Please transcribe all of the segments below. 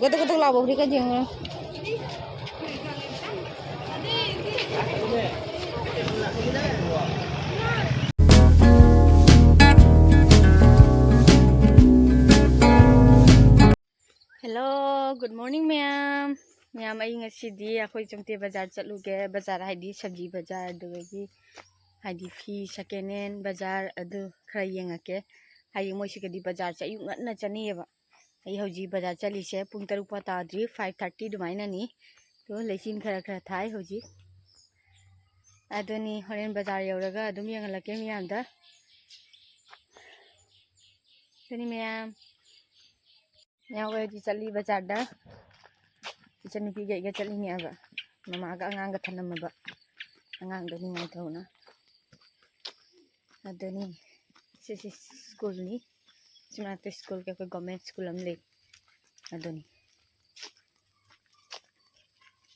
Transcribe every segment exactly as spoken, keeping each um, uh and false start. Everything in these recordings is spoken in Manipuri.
ꯒꯗꯛ ꯒꯗꯛ ꯂꯥꯎꯕ ꯐꯨꯔꯤꯠꯀꯗꯣ ꯌꯦꯡꯉꯨ꯫ Hello, good morning ꯃꯌꯥꯝ꯫ ꯃꯌꯥꯝ, ꯑꯩ ꯉꯁꯤꯗꯤ ꯑꯩꯈꯣꯏ ꯆꯪꯇꯦ ꯕꯖꯥꯔ ꯆꯠꯂꯨꯒꯦ꯫ ꯕꯖꯥꯔ ꯍꯥꯏꯗꯤ ꯁꯕꯖꯤ ꯕꯖꯥꯔ, ꯑꯗꯨꯗꯒꯤ ꯍꯥꯏꯗꯤ ꯐꯤ second hand ꯕꯖꯥꯔ ꯑꯗꯨ ꯈꯔ ꯌꯦꯡꯉꯛꯀꯦ꯫ ꯍꯥꯏꯗꯤ ꯃꯣꯏꯁꯤꯒꯗꯤ ꯕꯖꯥꯔꯁꯦ ꯑꯌꯨꯛ ꯉꯟꯅ ꯆꯠꯅꯩꯌꯦꯕ꯫ ꯑꯩ ꯍꯧꯖꯤꯛ ꯕꯖꯥꯔ ꯆꯠꯂꯤꯁꯦ ꯄꯨꯡ ꯇꯔꯨꯛ ꯐꯥꯎ ꯇꯥꯗ꯭ꯔꯤ, five thirty ꯑꯗꯨꯃꯥꯏꯅꯅꯤ꯫ ꯑꯗꯣ ꯂꯩꯆꯤꯟ ꯈꯔ ꯈꯔ ꯊꯥꯏ ꯍꯧꯖꯤꯛ꯫ ꯑꯗꯨꯅꯤ, ꯍꯣꯔꯦꯟ ꯕꯖꯥꯔ ꯌꯧꯔꯒ ꯑꯗꯨꯝ ꯌꯦꯡꯍꯜꯂꯛꯀꯦ ꯃꯤꯌꯥꯝꯗ꯫ ꯑꯗꯨꯅꯤ ꯃꯌꯥꯝ, ꯃꯌꯥꯝ ꯍꯣꯏ ꯍꯧꯖꯤꯛ ꯆꯠꯂꯤ ꯕꯖꯥꯔꯗ꯫ ꯏꯆꯟꯅꯨꯄꯤꯒ ꯑꯩꯒ ꯆꯠꯂꯤꯅꯦꯕ꯫ ꯃꯃꯥꯒ ꯑꯉꯥꯡꯒ ꯊꯅꯝꯃꯕ꯫ ꯑꯉꯥꯡꯗꯣ ꯅꯤꯡꯉꯥꯏ ꯇꯧꯅ꯫ ꯑꯗꯨꯅꯤ, ꯁꯤꯁꯤ ꯁ꯭ꯀꯨꯜꯅꯤ꯫ ꯁꯤ ꯃꯅꯥꯛꯇ ꯁ꯭ꯀꯨꯜꯒꯤ ꯑꯩꯈꯣꯏ government ꯁ꯭ꯀꯨꯜ ꯑꯃ ꯂꯩ꯫ ꯑꯗꯨꯅꯤ꯫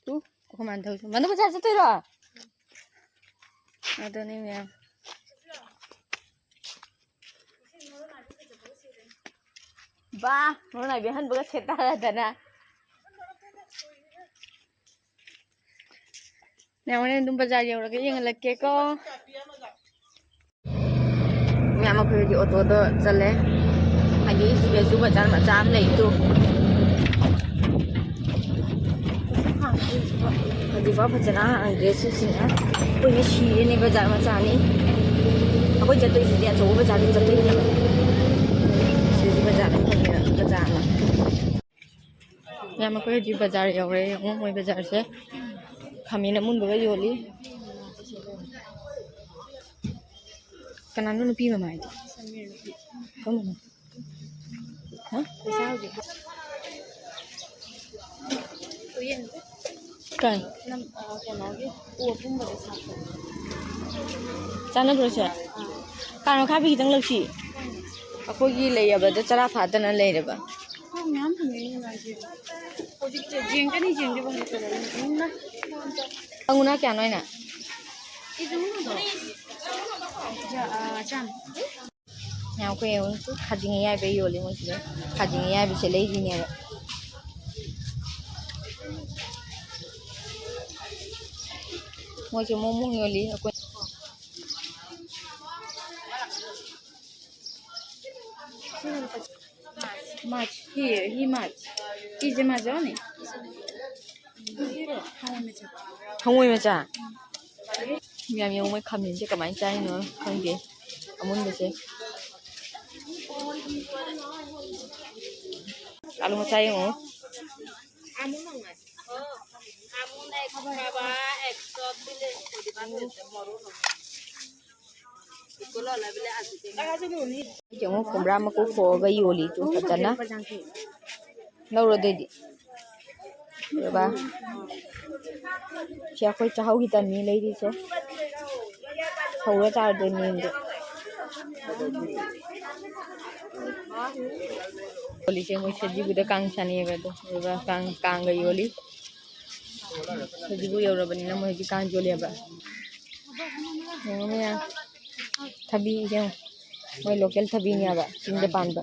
ꯇꯨ, ꯑꯩꯈꯣꯏ ꯃꯥꯅ ꯊꯧꯔꯤꯁꯦ꯫ ꯃꯅꯨ ꯕꯖꯥꯔ ꯆꯠꯇꯣꯏꯔꯣ? ꯑꯗꯨꯅꯤ ꯃꯌꯥꯝ꯫ ꯕꯥ, ꯃꯔꯣꯟ ꯅꯥꯏꯕꯤ ꯑꯍꯟꯕꯒ ꯁꯦꯠ ꯇꯥꯔꯗꯅ꯫ ꯃꯌꯥꯝ ꯍꯣꯔꯦꯟ ꯑꯗꯨꯝ ꯕꯖꯥꯔ ꯌꯧꯔꯒ ꯌꯦꯡꯍꯜꯂꯛꯀꯦꯀꯣ꯫ ꯃꯌꯥꯝ ꯑꯩꯈꯣꯏ ꯍꯧꯖꯤꯛ ꯑꯣꯇꯣꯗ ꯆꯠꯂꯦ꯫ ꯍꯥꯏꯗꯤ ꯁꯤꯗꯁꯨ ꯕꯖꯥꯔ ꯃꯆꯥ ꯑꯃ ꯂꯩ ꯇꯨ꯫ ꯍꯧꯖꯤꯛꯐꯥꯎ ꯐꯖꯅ ꯍꯥꯡꯗ꯭ꯔꯦ ꯁꯤꯁꯤꯅ꯫ ꯑꯩꯈꯣꯏꯅ ꯁꯤꯔꯦꯅꯦ ꯕꯖꯥꯔ ꯃꯆꯥꯅꯤ꯫ ꯑꯩꯈꯣꯏ ꯆꯠꯇꯣꯏꯁꯤꯗꯤ ꯑꯆꯧꯕ ꯕꯖꯥꯔꯗ ꯆꯠꯇꯣꯏꯅꯦꯕ꯫ ꯁꯤꯗꯤ ꯕꯖꯥꯔ ꯑꯃ ꯐꯪꯉꯦ, ꯕꯖꯥꯔ ꯑꯃ꯫ ꯃꯌꯥꯝ ꯑꯩꯈꯣꯏ ꯍꯧꯖꯤꯛ ꯕꯖꯥꯔ ꯌꯧꯔꯦ꯫ ꯌꯦꯡꯉꯣ ꯃꯣꯏ ꯕꯖꯥꯔꯁꯦ ꯈꯥꯃꯦꯟ ꯑꯃꯨꯟꯕꯒ ꯌꯣꯜꯂꯤ꯫ ꯀꯅꯥꯅꯣ ꯅꯨꯄꯤ ꯃꯃꯥꯏꯗꯤ? ꯀꯔꯝꯕꯅꯣ? ꯍꯥ? ꯄꯩꯁꯥ ꯍꯧꯖꯤꯛ ꯀꯥꯏ? ꯅꯝ-, ꯑ, ꯀꯩꯅꯣꯒꯤ ꯑꯣꯠꯀꯨꯝꯕꯗ ꯁꯥꯄ꯫ ꯆꯥꯟꯅꯕ꯭ꯔꯣ ꯁꯦ? ꯑꯥ꯫ ꯀꯥꯔꯣ ꯈꯥꯕꯤ ꯈꯤꯇꯪ ꯂꯧꯁꯤ꯫ ꯑꯩꯈꯣꯏꯒꯤ ꯂꯩꯔꯕꯗ ꯆꯔꯥ ꯐꯥꯗꯅ ꯂꯩꯔꯕ꯫ ꯑꯩꯈꯣꯏ ꯃꯌꯥꯝ ꯐꯪꯉꯦ ꯅꯨꯡꯉꯥꯏꯁꯦ꯫ ꯍꯧꯖꯤꯛꯁꯦ ꯖꯦꯡꯒꯅꯤ, ꯖꯦꯡꯗꯤ ꯐꯪꯉꯛꯇꯕꯅꯤ꯫ ꯏꯃꯥ꯫ ꯑꯉꯨꯅ ꯀꯌꯥꯅꯣ ꯑꯩꯅ? ꯏꯁꯨ ꯃꯉꯥꯗꯣ? ꯖ-, ꯑ, ꯆꯥꯝ꯫ ꯌꯥꯝ ꯀꯨꯏꯅ ꯈꯥꯖꯤꯡ ꯑꯌꯥꯏꯕ ꯌꯣꯜꯂꯤ ꯃꯣꯏꯁꯤꯗ꯫ ꯈꯥꯖꯤꯡ ꯑꯌꯥꯏꯕꯁꯦ ꯂꯩꯔꯤꯅꯦꯕ꯫ ꯃꯣꯏꯁꯦ ꯃꯣꯃꯣ ꯌꯣꯜꯂꯤ꯫ ꯑꯩꯈꯣꯏ ꯃꯥꯁ ꯍꯤ ꯍꯤ ꯃꯥꯁ ꯁꯤꯁꯦ ꯃꯥꯁ ꯌꯥꯎꯅꯤ꯫ ꯍꯪꯉꯣꯏ ꯃꯆꯥ꯫ ꯃꯌꯥꯝ ꯌꯦꯡꯉꯨ, ꯃꯣꯏ ꯈꯥꯃꯦꯟꯁꯦ ꯀꯃꯥꯏꯅ ꯆꯥꯔꯤꯅꯣ ꯈꯪꯗꯦ꯫ ꯑꯃꯨꯟꯕꯁꯦ꯫ ꯑꯥꯂꯨ ꯃꯆꯥ ꯌꯦꯡꯉꯨ꯫ ꯌꯦꯡꯉꯨ, ꯀꯨꯝꯕ꯭ꯔꯥ ꯃꯀꯨ ꯈꯣꯛꯑꯒ ꯌꯣꯜꯂꯤ ꯇꯨ ꯐꯖꯅ꯫ ꯂꯧꯔꯣ ꯑꯗꯨꯏꯗꯤ꯫ ꯑꯗꯨꯒ ꯁꯤ ꯑꯩꯈꯣꯏ ꯆꯥꯛꯍꯥꯎꯒꯤ ꯇꯟꯅꯤ ꯂꯩꯔꯤꯁꯦ꯫ ꯍꯧꯔ ꯆꯥꯔꯗꯣꯏꯅꯤ ꯌꯨꯝꯗ꯫ ꯌꯣꯜꯂꯤꯁꯦ ꯃꯣꯏ ꯁꯖꯤꯕꯨꯗ ꯀꯥꯡ ꯁꯥꯅꯩꯌꯦꯕ ꯑꯗꯣ꯫ ꯑꯗꯨꯒ ꯀꯥꯡ, ꯀꯥꯡꯒ ꯌꯣꯜꯂꯤ꯫ ꯁꯖꯤꯕꯨ ꯌꯧꯔꯕꯅꯤꯅ ꯃꯣꯏ ꯍꯧꯖꯤꯛ ꯀꯥꯡ ꯌꯣꯜꯂꯤ ꯍꯥꯏꯕ꯫ ꯌꯦꯡꯉꯨ ꯃꯌꯥꯝ꯫ ꯊꯕꯤ ꯌꯦꯡꯉꯨ꯫ ꯃꯣꯏ local ꯊꯕꯤꯅꯦꯕ, ꯆꯤꯡꯗ ꯄꯥꯟꯕ꯫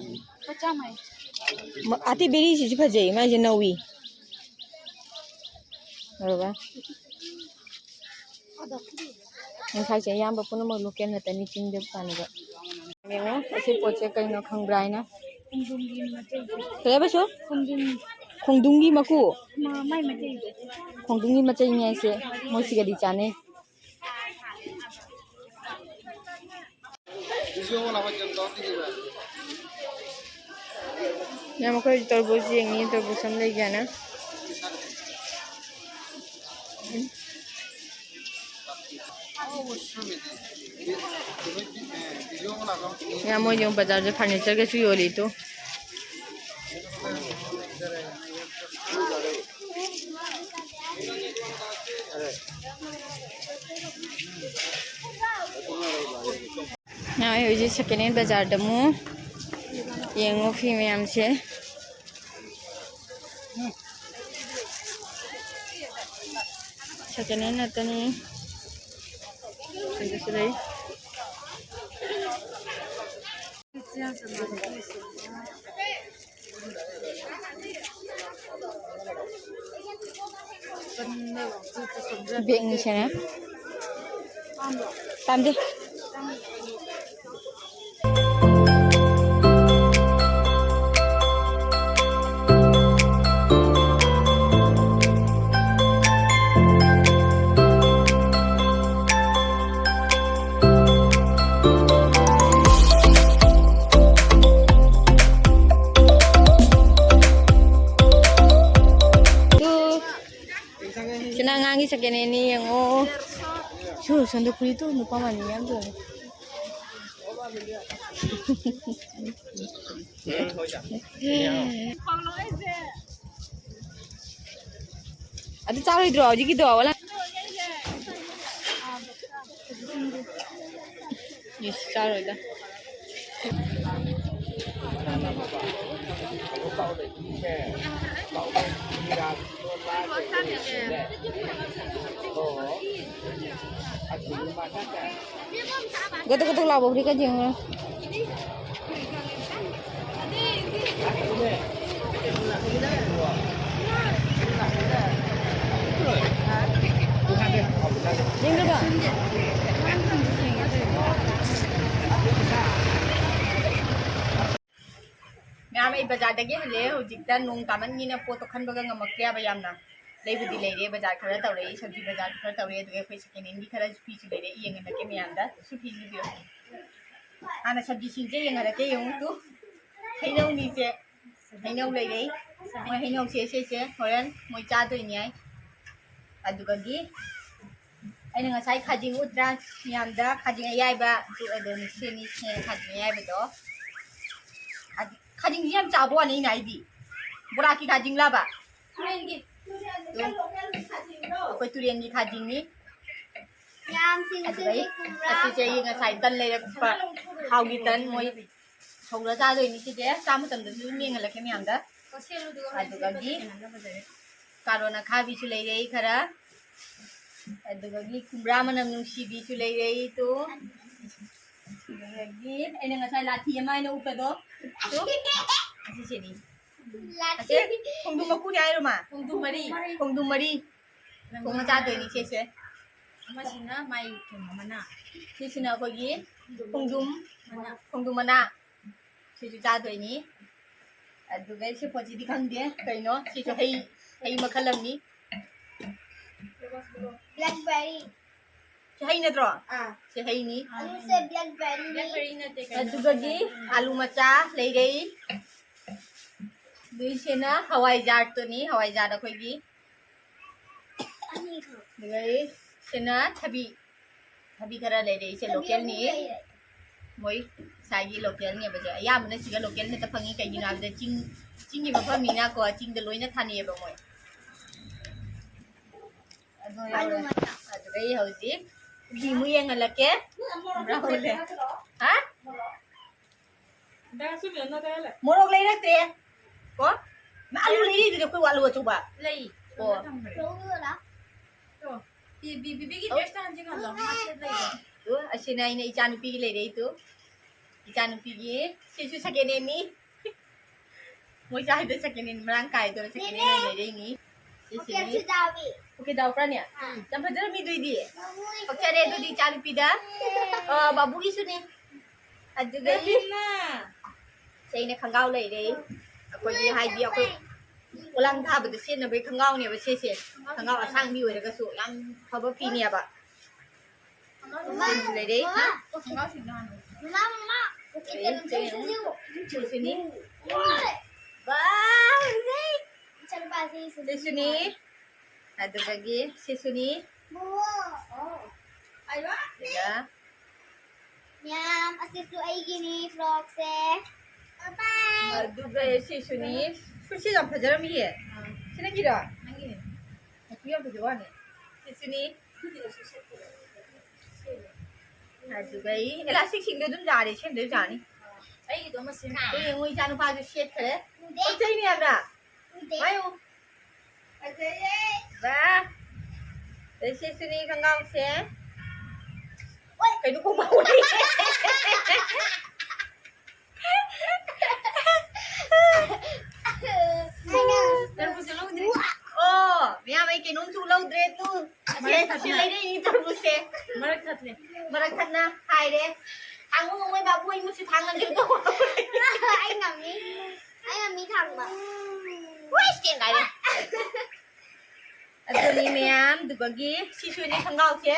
ꯃ-, ꯑꯇꯩ ꯕꯦꯔꯤꯁꯤꯁꯨ ꯐꯖꯩ, ꯃꯥꯏꯁꯦ ꯅꯧꯏ꯫ ꯎꯔꯕ? ꯉꯁꯥꯏꯁꯦ ꯑꯌꯥꯝꯕ ꯄꯨꯝꯅꯃꯛ local ꯉꯥꯛꯇꯅꯤ, ꯆꯤꯡꯗ ꯄꯥꯟꯕ꯫ ꯌꯦꯡꯉꯣ, ꯑꯁꯤ ꯄꯣꯠꯁꯦ ꯀꯩꯅꯣ ꯈꯪꯕ꯭ꯔꯥ ꯍꯥꯏꯅ꯫ ꯈꯣꯡꯗ꯭ꯔꯨꯝꯒꯤ ꯃꯆꯩꯗꯣ꯫ ꯀꯩ ꯍꯥꯏꯕ ꯁꯨ? ꯈꯣꯡꯗ꯭ꯔꯨꯝ꯫ ꯈꯣꯡꯗ꯭ꯔꯨꯝꯒꯤ ꯃꯀꯨ? ꯃꯥ-, ꯃꯥꯏ ꯃꯆꯩꯗꯣ꯫ ꯈꯣꯡꯗ꯭ꯔꯨꯝꯒꯤ ꯃꯆꯩꯅꯦ ꯍꯥꯏꯁꯦ꯫ ꯃꯣꯏ ꯁꯤꯒꯗꯤ ꯆꯥꯅꯩ꯫ ꯌꯥꯝ ꯑꯩꯈꯣꯏ ꯇꯔꯕꯨꯖ ꯌꯦꯡꯉꯤ, ꯇꯔꯕꯨꯖ ꯑꯃ ꯂꯩꯒꯦꯅ꯫ ꯌꯥꯝ ꯃꯣꯏ ꯌꯦꯡꯉꯨ, ꯕꯖꯥꯔꯁꯦ furniture ꯒꯁꯨ ꯌꯣꯜꯂꯤ ꯇꯨ꯫ ꯑꯩ ꯍꯧꯖꯤꯛ second hand ꯕꯖꯥꯔꯗ ꯑꯃꯨꯛ ꯌꯦꯡꯉꯨ ꯐꯤ ꯃꯌꯥꯝꯁꯦ꯫ Second hand ꯉꯥꯛꯇꯅꯤ꯫ ꯁꯤꯗꯁꯨ ꯂꯩ꯫ ꯕꯦꯒꯅꯤ ꯁꯦꯅ꯫ ꯄꯥꯝꯗꯦ꯫ ꯁꯤꯅ ꯑꯉꯥꯡꯒꯤ ꯁꯦꯀꯦꯟ ꯍꯦꯟꯅꯤ, ꯌꯦꯡꯉꯣ꯫ ꯁꯨ, ꯁꯟꯗꯣ ꯐꯨꯔꯤꯠꯇꯨ ꯅꯨꯄꯥ ꯃꯥꯟꯕꯤ ꯌꯥꯝ ꯇꯧꯋꯦ꯫ ꯑꯗꯨ ꯆꯥꯔꯣꯏꯗ꯭ꯔꯣ ꯍꯧꯖꯤꯛꯀꯤꯗꯣ? ꯏꯁ, ꯆꯥꯔꯣꯏꯗ꯫ ꯒꯗꯛ ꯒꯗꯛ ꯂꯥꯎꯕ ꯐꯨꯔꯤꯠꯀ ꯌꯦꯡꯉꯨ꯫ ꯌꯦꯡꯗꯕ? ꯃꯌꯥꯝ, ꯑꯩ ꯕꯖꯥꯔꯗꯒꯤ ꯍꯜꯂꯛꯑꯦ꯫ ꯍꯧꯖꯤꯛꯇ ꯅꯣꯡ ꯇꯥꯃꯟꯒꯤꯅ ꯄꯣꯠꯇꯣ ꯈꯟꯕꯒ ꯉꯝꯃꯛꯇ꯭ꯔꯦꯕ ꯌꯥꯝꯅ꯫ ꯂꯩꯕꯨꯗꯤ ꯂꯩꯔꯦ, ꯕꯖꯥꯔ ꯈꯔ ꯇꯧꯔꯛꯏ, ꯁꯕꯖꯤ ꯕꯖꯥꯔꯁꯨ ꯈꯔ ꯇꯧꯔꯛꯑꯦ, ꯑꯗꯨꯒ ꯑꯩꯈꯣꯏ ꯁꯦꯀꯦꯟ ꯍꯦꯟꯒꯤ ꯈꯔꯁꯨ ꯐꯤꯁꯨ ꯂꯩꯔꯦ꯫ ꯌꯦꯡꯍꯜꯂꯛꯀꯦ ꯃꯌꯥꯝꯗ꯫ ꯁꯨ ꯐꯤꯁꯨ ꯄꯤꯌꯨ꯫ ꯍꯥꯟꯅ ꯁꯕꯖꯤꯁꯤꯡꯁꯦ ꯌꯦꯡꯍꯜꯂꯛꯀꯦ, ꯌꯦꯡꯉꯨ ꯇꯨ꯫ ꯍꯩꯅꯧꯅꯤꯁꯦ꯫ ꯍꯩꯅꯧ ꯂꯩꯔꯦ꯫ ꯃꯣꯏ ꯍꯩꯅꯧꯁꯦ, ꯁꯤꯁꯦ ꯍꯣꯔꯦꯟ ꯃꯣꯏ ꯆꯥꯗꯣꯏꯅꯤ ꯍꯥꯏ꯫ ꯑꯗꯨꯗꯒꯤ ꯑꯩꯅ ꯉꯁꯥꯏ ꯈꯥꯖꯤꯡ ꯎꯠꯇ꯭ꯔꯥ ꯃꯌꯥꯝꯗ? ꯈꯥꯖꯤꯡ ꯑꯌꯥꯏꯕ ꯑꯗꯨ ꯑꯗꯨꯝ ꯁꯤꯅꯤ, ꯁꯤꯅ ꯈꯥꯖꯤꯡ ꯑꯌꯥꯏꯕꯗꯣ꯫ ꯈꯥꯖꯤꯡ-, ꯈꯥꯖꯤꯡꯁꯤ ꯌꯥꯝ ꯆꯥꯎꯕ ꯋꯥꯅꯤ ꯑꯩꯅ ꯍꯥꯏꯗꯤ꯫ ꯕꯣꯔꯥꯀꯤ ꯈꯥꯖꯤꯡꯂꯕ? ꯇꯨꯔꯦꯟꯒꯤ, ꯇꯨꯔꯦꯟꯗ ꯑꯗꯨꯝ ꯂꯣꯀꯦꯜꯒꯤ ꯈꯥꯖꯤꯡꯗꯣ꯫ ꯑꯩꯈꯣꯏ ꯇꯨꯔꯦꯟꯒꯤ ꯈꯥꯖꯤꯡꯅꯤ꯫ ꯌꯥꯝ ꯁꯤꯡꯁꯤꯜꯂꯤ, ꯑꯗꯨꯗꯩ ꯈꯨꯝꯕ꯭ꯔꯥ? ꯑꯁꯤꯁꯦ ꯑꯩ ꯉꯁꯥꯏ ꯇꯟ ꯂꯩꯔꯛꯄ, ꯊꯥꯎꯒꯤ ꯇꯟ ꯃꯣꯏ ꯍꯧꯔ ꯆꯥꯗꯣꯏꯅꯤ ꯁꯤꯁꯦ꯫ ꯆꯥ ꯃꯇꯝꯗꯁꯨ ꯑꯗꯨꯝ ꯌꯦꯡꯍꯜꯂꯛꯀꯦ ꯃꯌꯥꯝꯗ꯫ ꯑꯗꯨꯗꯒꯤ ꯀꯥꯔꯣꯟ ꯑꯈꯥꯕꯤꯁꯨ ꯂꯩꯔꯛꯏ ꯈꯔ꯫ ꯑꯗꯨꯗꯒꯤ ꯈꯨꯝꯕ꯭ꯔꯥ ꯃꯅꯝ ꯅꯨꯡꯁꯤꯕꯤꯁꯨ ꯂꯩꯔꯛꯏ ꯇꯨ꯫ ꯑꯗꯨꯗꯒꯤ ꯑꯩꯅ ꯉꯁꯥꯏ ꯂꯥꯊꯤ ꯑꯃ ꯑꯩꯅ ꯎꯞꯄꯗꯣ꯫ ꯇꯨ꯫ ꯑꯁꯤꯁꯤꯅꯤ꯫ ꯂꯥꯊꯤ꯫ ꯑꯁꯤ ꯈꯣꯡꯗ꯭ꯔꯨꯝ ꯃꯀꯨꯅꯤ ꯍꯥꯏꯔꯣ, ꯃꯥ? ꯈꯣꯡꯗ꯭ꯔꯨꯝ ꯃꯔꯤ꯫ ꯈꯣꯡꯗ꯭ꯔꯨꯝ ꯃꯔꯤ꯫ ꯊꯣꯡꯉ ꯆꯥꯗꯣꯏꯅꯤ ꯁꯤꯁꯦ꯫ ꯑꯃꯁꯤꯅ ꯃꯥꯏ ꯀꯩꯅꯣ ꯃꯅꯥ꯫ ꯁꯤꯁꯤꯅ ꯑꯩꯈꯣꯏꯒꯤ ꯈꯣꯡꯗ꯭ꯔꯨꯝ, ꯃꯅꯥ꯫ ꯈꯣꯡꯗ꯭ꯔꯨꯝ ꯃꯅꯥ꯫ ꯁꯤꯁꯨ ꯆꯥꯗꯣꯏꯅꯤ꯫ ꯑꯗꯨꯒ ꯁꯤ ꯄꯣꯠꯁꯤꯗꯤ ꯈꯪꯗꯦ ꯀꯩꯅꯣ꯫ ꯁꯤꯁꯨ ꯍꯩ, ꯍꯩ ꯃꯈꯜ ꯑꯃꯅꯤ꯫ Blackberry꯫ ꯁꯤ ꯍꯩ ꯅꯠꯇ꯭ꯔꯣ? ꯑꯥ꯫ ꯁꯤ ꯍꯩꯅꯤ꯫ ꯑꯗꯨꯁꯦ blackberryꯅꯤ꯫ Blackberry ꯅꯠꯇꯦ, ꯀꯩꯅꯣ? ꯑꯗꯨꯒꯗꯤ ꯑꯥꯂꯨ ꯃꯆꯥ ꯂꯩꯔꯦ꯫ ꯑꯗꯨꯏꯁꯤꯅ ꯍꯋꯥꯏꯖꯥꯔꯗꯨꯅꯤ, ꯍꯋꯥꯏꯖꯥꯔ ꯑꯩꯈꯣꯏꯒꯤ꯫ ꯑꯅꯤꯈꯛ꯫ ꯑꯗꯨꯒ ꯁꯤꯅ ꯊꯕꯤ, ꯊꯕꯤ ꯈꯔ ꯂꯩꯔꯦ꯫ ꯁꯤ ꯊꯕꯤ localꯅꯤ꯫ ꯑꯍꯨꯝ ꯂꯩꯔꯦ꯫ ꯃꯣꯏ ꯁ꯭ꯋꯥꯏꯒꯤ localꯅꯦꯕ꯫ ꯑꯌꯥꯝꯕꯅ ꯁꯤꯒ local ꯈꯛꯇ ꯐꯪꯉꯤ꯫ ꯀꯩꯒꯤꯅꯣ ꯍꯥꯏꯕꯗ ꯆꯤꯡ, ꯆꯤꯡꯒꯤ ꯃꯐꯝꯅꯤꯅꯀꯣ, ꯆꯤꯡꯗ ꯂꯣꯏꯅ ꯊꯥꯅꯩꯌꯦꯕ ꯃꯣꯏ꯫ ꯑꯗꯨ ꯑꯥꯂꯨ ꯌꯥꯎꯔꯦ꯫ ꯃꯆꯥ꯫ ꯑꯗꯨꯗꯩ ꯍꯧꯖꯤꯛ ꯀꯣꯕꯤ ꯑꯃꯨꯛ ꯌꯦꯡꯍꯜꯂꯛꯀꯦ꯫ ꯍꯥ? ꯃꯣꯔꯣꯛ ꯂꯩꯔꯛꯇ꯭ꯔꯦ꯫ ꯀꯣ? ꯅꯪ ꯑꯂꯨ ꯂꯩꯔꯛꯏꯗꯨꯗꯤ ꯑꯩꯈꯣꯏ ꯑꯂꯨ ꯑꯆꯧꯕ꯫ ꯂꯩ꯫ ꯑꯣ꯫ ꯂꯧꯔꯨꯔꯣ? ꯇꯣ, ꯕꯤ-, ꯕꯤ-, ꯕꯤꯕꯤꯒꯤ dress ꯇꯣ ꯍꯟꯖꯤꯟꯍꯜꯂꯣ꯫ ꯃꯥ ꯁꯦꯠ ꯂꯩꯔꯦ꯫ ꯇꯣ, ꯑꯁꯤꯅ ꯑꯩꯅ ꯏꯆꯥꯅꯨꯄꯤꯒꯤ ꯂꯩꯔꯛꯏꯗꯨ꯫ ꯏꯆꯥꯅꯨꯄꯤꯒꯤ, ꯁꯤꯁꯨ second handꯅꯤ꯫ ꯃꯣꯏ ꯁ꯭ꯋꯥꯏꯗ second hand ꯃꯔꯥꯡ ꯀꯥꯏꯗꯅ second hand ꯑꯣꯏꯅ ꯂꯩꯔꯛꯏꯅꯤ꯫ ꯁꯤꯁꯤꯅꯤ꯫ ꯄꯣꯀꯦꯠꯁꯨ ꯌꯥꯎꯏ꯫ ꯄꯣꯀꯦꯠ ꯌꯥꯎꯕ꯭ꯔꯥꯅꯦ? ꯑꯥ꯫ ꯌꯥꯝ ꯐꯖꯔꯝꯃꯤ ꯑꯗꯨꯏꯗꯤ꯫ ꯃꯃꯣꯏ ꯄꯛꯆꯔꯦ ꯑꯗꯨꯗꯤ ꯏꯆꯥꯅꯨꯄꯤꯗ꯫ ꯑꯥ, ꯕꯥꯕꯨꯒꯤꯁꯨꯅꯦ꯫ ꯑꯗꯨꯒ ꯔꯕꯤꯅꯥ꯫ ꯁꯤ ꯑꯩꯅ ꯈꯣꯡꯒ꯭ꯔꯥꯎ ꯂꯩꯔꯦ꯫ ꯑꯩꯈꯣꯏꯒꯤ ꯍꯥꯏꯗꯤ ꯑꯩꯈꯣꯏ ꯄꯣꯂꯥꯡ ꯊꯥꯕꯗ ꯁꯦꯠꯅꯕꯒꯤ ꯈꯣꯡꯒ꯭ꯔꯥꯎꯅꯦꯕ ꯁꯤꯁꯦ꯫ ꯈꯣꯡꯒ꯭ꯔꯥꯎ ꯑꯁꯥꯡꯕꯤ ꯑꯣꯏꯔꯒꯁꯨ ꯌꯥꯝ ꯐꯕ ꯐꯤꯅꯦꯕ꯫ ꯁꯤꯁꯨ ꯂꯩꯔꯦ꯫ ꯃꯃꯥ, ꯃꯃꯥ, ꯄꯣꯀꯦꯠ ꯂꯩ, ꯀꯩꯅꯣ ꯂꯩ꯫ ꯁꯤꯁꯨ ꯌꯦꯡꯉꯨ꯫ ꯁꯤꯁꯨ ꯁꯤꯅꯤ꯫ ꯋꯥ! ꯏꯆꯥꯅꯨꯄꯥꯁꯤ ꯁꯤꯁꯨꯅꯤ꯫ ꯑꯗꯨꯗꯒꯤ ꯁꯤꯁꯨꯅꯤ꯫ ꯑꯣ꯫ ꯑꯗꯨꯒ ꯃꯌꯥꯝ, ꯑꯁꯤꯁꯨ ꯑꯩꯒꯤꯅꯤ, frockꯁꯦ꯫ Bye bye꯫ ꯑꯗꯨꯒ ꯁꯤꯁꯨꯅꯤ꯫ ꯁꯤ ꯌꯥꯝ ꯐꯖꯔꯝꯃꯤꯌꯦ꯫ ꯑꯥ꯫ ꯁꯤ ꯅꯪꯒꯤꯔꯣ? ꯅꯪꯒꯤꯅꯦ꯫ ꯃꯆꯨ ꯌꯥꯝ ꯐꯖꯕ ꯋꯥꯅꯦ꯫ ꯁꯤꯁꯨꯅꯤ꯫ ꯑꯗꯨꯒ ꯑꯩ elasticꯁꯤꯡꯗꯣ ꯑꯗꯨꯝ ꯌꯥꯔꯦ, ꯁꯦꯝꯗꯣꯏ ꯌꯥꯅꯤ꯫ ꯑꯩꯒꯤꯗꯣ ꯑꯃ ꯁꯦꯝ-, ꯑꯩ ꯌꯦꯡꯉꯨ, ꯏꯆꯥ ꯅꯨꯄꯥꯁꯨ ꯁꯦꯠꯈ꯭ꯔꯦ꯫ ꯎꯗꯦ꯫ ꯄꯛꯆꯩꯅꯦ ꯌꯥꯝꯅ꯫ ꯎꯗꯦ꯫ ꯄꯥꯏꯌꯨ꯫ ꯐꯖꯩꯌꯦ꯫ ꯕꯥ꯫ ꯑꯗꯩ ꯁꯤꯁꯨꯅꯤ ꯈꯣꯡꯒ꯭ꯔꯥꯎꯁꯦ꯫ ꯑꯣꯏ꯫ ꯀꯩꯅꯣ ꯈꯣꯡꯒ꯭ꯔꯥꯎ ꯑꯣꯏꯔꯦ? ꯑꯩꯅ ꯅꯪ ꯄꯨꯁꯜꯍꯧꯗ꯭ꯔꯦ꯫ ꯑꯣ, ꯃꯌꯥꯝ ꯑꯩ ꯀꯩꯅꯣꯝꯁꯨ ꯇꯧꯗ꯭ꯔꯦ ꯇꯨ꯫ ꯑꯁꯤ, ꯃꯔꯛ ꯑꯁꯤ ꯊꯠꯅ꯫ ꯂꯩꯔꯛꯏ ꯇꯔꯕꯨꯖꯁꯦ꯫ ꯃꯔꯛ ꯊꯠꯂꯦ꯫ ꯃꯔꯛ ꯊꯠꯅ ꯍꯥꯏꯔꯦ꯫ ꯊꯥꯡꯉꯨ ꯃꯣꯏ ꯕꯥꯕꯨ ꯑꯩ ꯃꯁꯤ ꯊꯥꯡꯉꯒꯦ ꯇꯧ꯫ ꯑꯩ ꯉꯝꯃꯤ꯫ ꯑꯩ ꯉꯝꯃꯤ ꯊꯥꯡꯕ꯫ ꯋꯥꯏ ꯁ꯭ꯇꯦꯟ ꯍꯥꯏꯔꯦ꯫ ꯑꯗꯨꯅꯤ ꯃꯌꯥꯝ, ꯑꯗꯨꯒꯒꯤ ꯁꯤꯁꯨꯅꯤ ꯈꯣꯡꯒ꯭ꯔꯥꯎꯁꯦ꯫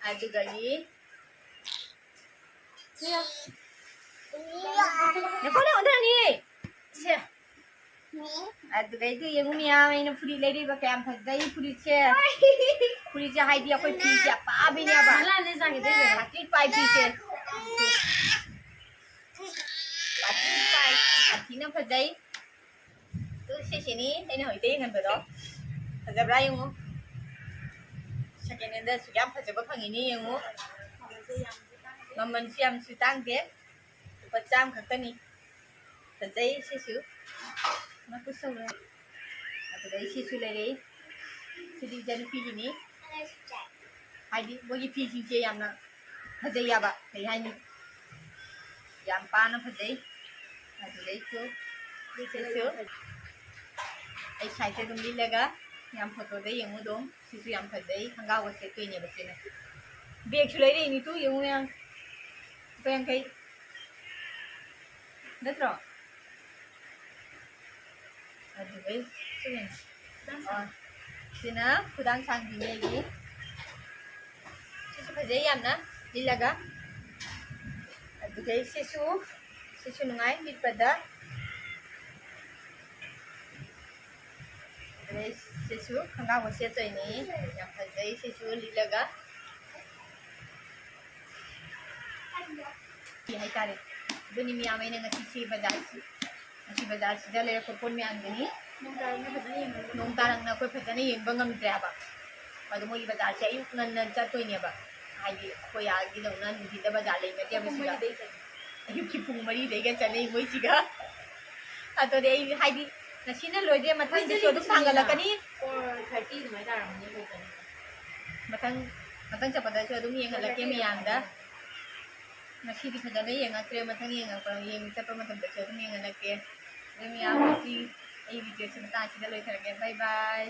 ꯑꯗꯨꯗꯒꯤ ꯅꯈꯣꯏꯅ ꯑꯣꯟꯊꯔꯅꯤꯌꯦ꯫ ꯁꯦ꯫ ꯑꯗꯨꯗꯩꯗꯤ ꯌꯦꯡꯉꯨ ꯃꯌꯥꯝ, ꯑꯩꯅ ꯐꯨꯔꯤꯠ ꯂꯩꯔꯤꯕ ꯀꯌꯥꯝ ꯐꯖꯩ ꯐꯨꯔꯤꯠꯁꯦ꯫ ꯐꯨꯔꯤꯠꯁꯦ ꯍꯥꯏꯗꯤ ꯑꯩꯈꯣꯏ ꯐꯤꯁꯦ ꯑꯄꯥꯕꯤꯅꯦꯕ꯫ ꯃꯂꯥꯅꯦ ꯆꯥꯈꯤꯗꯣꯏꯁꯦ꯫ ꯁꯥꯊꯤ ꯄꯥꯏ ꯐꯤꯁꯦ꯫ ꯁꯥꯊꯤ ꯄꯥꯏ, ꯁꯥꯊꯤꯅ ꯐꯖꯩ꯫ ꯑꯗꯨ ꯁꯤꯁꯤꯅꯤ ꯑꯩꯅ ꯍꯧꯖꯤꯛꯇ ꯌꯦꯡꯍꯟꯕꯗꯣ꯫ ꯐꯖꯕ꯭ꯔꯥ ꯌꯦꯡꯉꯨ꯫ Second handꯗ ꯑꯁꯨꯛ ꯌꯥꯝ ꯐꯖꯕ ꯐꯪꯉꯤꯅꯤ ꯌꯦꯡꯉꯨ꯫ ꯃꯃꯜꯁꯨ ꯌꯥꯝꯁꯨ ꯇꯥꯡꯗꯦ꯫ ꯂꯨꯄꯥ ꯆꯥꯝꯃ ꯈꯛꯇꯅꯤ꯫ ꯐꯖꯩ ꯁꯤꯁꯨ꯫ ꯃꯀꯨ ꯁꯧꯔꯦ꯫ ꯑꯗꯨꯗꯩ ꯁꯤꯁꯨ ꯂꯩꯔꯛꯏ꯫ ꯁꯤꯗꯤ ꯏꯆꯟꯅꯨꯄꯤꯒꯤꯅꯤ꯫ ꯍꯥꯏꯗꯤ ꯃꯣꯏꯒꯤ ꯐꯤꯁꯤꯡꯁꯦ ꯌꯥꯝꯅ ꯐꯖꯩ ꯍꯥꯏꯕ꯫ ꯀꯩ ꯍꯥꯏꯅꯤ? ꯌꯥꯝ ꯄꯥꯅ ꯐꯖꯩ꯫ ꯑꯗꯨꯗꯩꯁꯨ ꯁꯤꯁꯨ ꯑꯩ ꯁꯥꯏꯠꯁꯦ ꯑꯗꯨꯝ ꯂꯤꯠꯂꯒ ꯌꯥꯝ ꯐꯣꯇꯣꯗ ꯌꯦꯡꯉꯨ ꯑꯗꯨꯝ꯫ ꯁꯤꯁꯨ ꯌꯥꯝ ꯐꯖꯩ꯫ ꯈꯣꯡꯒ꯭ꯔꯥꯎꯒ ꯁꯦꯠꯇꯣꯏꯅꯦꯕ ꯁꯤꯅ꯫ ꯕꯦꯒꯁꯨ ꯂꯩꯔꯛꯏꯅꯤ ꯇꯨ ꯌꯦꯡꯉꯨ ꯃꯌꯥꯝ꯫ ꯂꯨꯄꯥ ꯌꯥꯡꯈꯩ꯫ ꯅꯠꯇ꯭ꯔꯣ? ꯑꯗꯨꯗꯩ ꯁꯤꯅ, ꯑꯣ, ꯁꯤꯅ ꯈꯨꯗꯥꯡ ꯁꯥꯡꯕꯤꯅꯦ ꯑꯩꯒꯤ꯫ ꯁꯤꯁꯨ ꯐꯖꯩ ꯌꯥꯝꯅ ꯂꯤꯠꯂꯒ꯫ ꯑꯗꯨꯗꯩ ꯁꯤꯁꯨ, ꯁꯤꯁꯨ ꯅꯨꯡꯉꯥꯏ ꯂꯤꯠꯄꯗ꯫ ꯑꯗꯩ ꯁꯤꯁꯨ ꯈꯣꯡꯒ꯭ꯔꯥꯎ ꯑꯃ ꯁꯦꯠꯇꯣꯏꯅꯤ꯫ ꯌꯥꯝ ꯐꯖꯩ ꯁꯤꯁꯨ ꯂꯤꯠꯂꯒ꯫ ꯁꯤ ꯍꯥꯏꯇꯥꯔꯦ꯫ ꯑꯗꯨꯅꯤ ꯃꯌꯥꯝ ꯑꯩꯅ ꯉꯁꯤꯁꯤ ꯕꯖꯥꯔꯁꯤ, ꯉꯁꯤ ꯕꯖꯥꯔꯁꯤꯗ ꯂꯩꯔꯛꯄ ꯄꯣꯠ ꯃꯌꯥꯝꯗꯨꯅꯤ꯫ ꯅꯣꯡ ꯇꯥꯔꯛꯅ ꯑꯩꯈꯣꯏ ꯐꯖꯅ ꯌꯦꯡꯕ ꯉꯝꯗ꯭ꯔꯦ ꯍꯥꯏꯕ꯫ ꯑꯗꯣ ꯃꯣꯏꯒꯤ ꯕꯖꯥꯔꯁꯦ ꯑꯌꯨꯛ ꯉꯟꯅ ꯆꯠꯇꯣꯏꯅꯦꯕ꯫ ꯍꯥꯏꯗꯤ ꯑꯩꯈꯣꯏ ꯑꯥꯒꯤꯗꯧꯅ ꯅꯨꯡꯊꯤꯟꯗ ꯕꯖꯥꯔ ꯂꯩꯅꯗꯦꯕ ꯁꯤꯗ꯫ ꯑꯌꯨꯛꯀꯤ ꯄꯨꯡ ꯃꯔꯤꯗꯩꯒ ꯆꯠꯅꯩ ꯃꯣꯏꯁꯤꯒ꯫ ꯑꯗꯨꯗꯤ ꯑꯩ ꯍꯥꯏꯗꯤ ꯉꯁꯤꯅ ꯂꯣꯏꯗꯦ, ꯃꯊꯪꯗꯁꯨ ꯑꯗꯨꯝ ꯊꯥꯡꯒꯠꯂꯛꯀꯅꯤ꯫ Four thirty ꯑꯗꯨꯃꯥꯏꯅ ꯇꯥꯔꯝꯃꯅꯤ ꯑꯩꯈꯣꯏ ꯆꯠꯂꯤꯗꯣ꯫ ꯃꯊꯪ, ꯃꯊꯪ ꯆꯠꯄꯗꯁꯨ ꯑꯗꯨꯝ ꯌꯦꯡꯍꯜꯂꯛꯀꯦ ꯃꯌꯥꯝꯗ꯫ ꯉꯁꯤꯗꯤ ꯐꯖꯅ ꯌꯦꯡꯉꯛꯇ꯭ꯔꯦ, ꯃꯊꯪ ꯌꯦꯡꯉꯛꯄ, ꯌꯦꯡ ꯆꯠꯄ ꯃꯇꯝꯗꯁꯨ ꯑꯗꯨꯝ ꯌꯦꯡꯍꯜꯂꯛꯀꯦ꯫ ꯑꯗꯨ ꯃꯌꯥꯝ ꯉꯁꯤ ꯑꯩ videoꯁꯦ ꯃꯇꯥꯡꯁꯤꯗ ꯂꯣꯏꯊꯔꯒꯦ꯫ Bye bye.